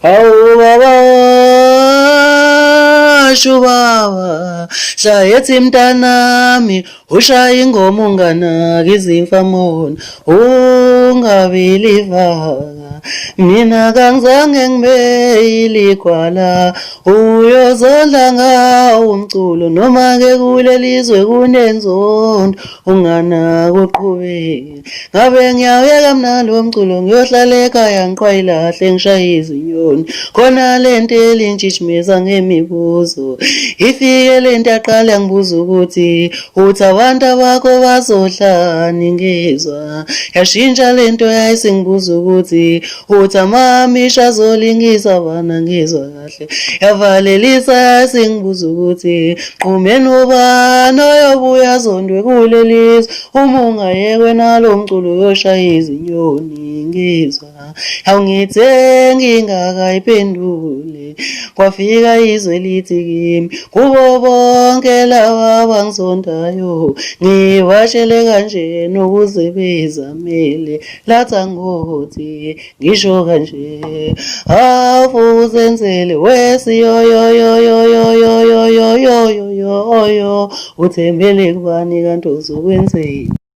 Hawu baba shubaba shayethi mntanami ushaya ingoma unganaki izimfamona ungabilivaka mina kangizange ngibe iligwala uyozondla ngawo umculo noma ke kuleli zwe kunenzondo unganaki uqhubeke Ngabe ngiyawuyeka mna lo mculo ngiyohlala ekhaya ngiqwayilahle ngishaye izinyoni khona lento elintshishimeza ngemibuzo ifike lento yaqala yangibuza ukuthi uthi abantu abakho bazohlani ngizwa yashintsha lento yayisingibuza ukuthi uthi amamisha azolingisa bana ngizwa kahle yavalelisa yasingibuza ukuthi qhumeni ubani oyobuya azondwe kulelizwe uma ungayekwe nalo mculo uyoshaya izinyoni ngizwa awungithe ngingakayiphenduli kwafika izwe lithi kimi kubo bonke laba abangizondayo ngibashele kanjena ukuze bezamele latha ngothi ngisho kanje awuzenzele wesiyoyoyoyoyoyoyoyoyoyo uthembele kubani kanti uzokwenzeni.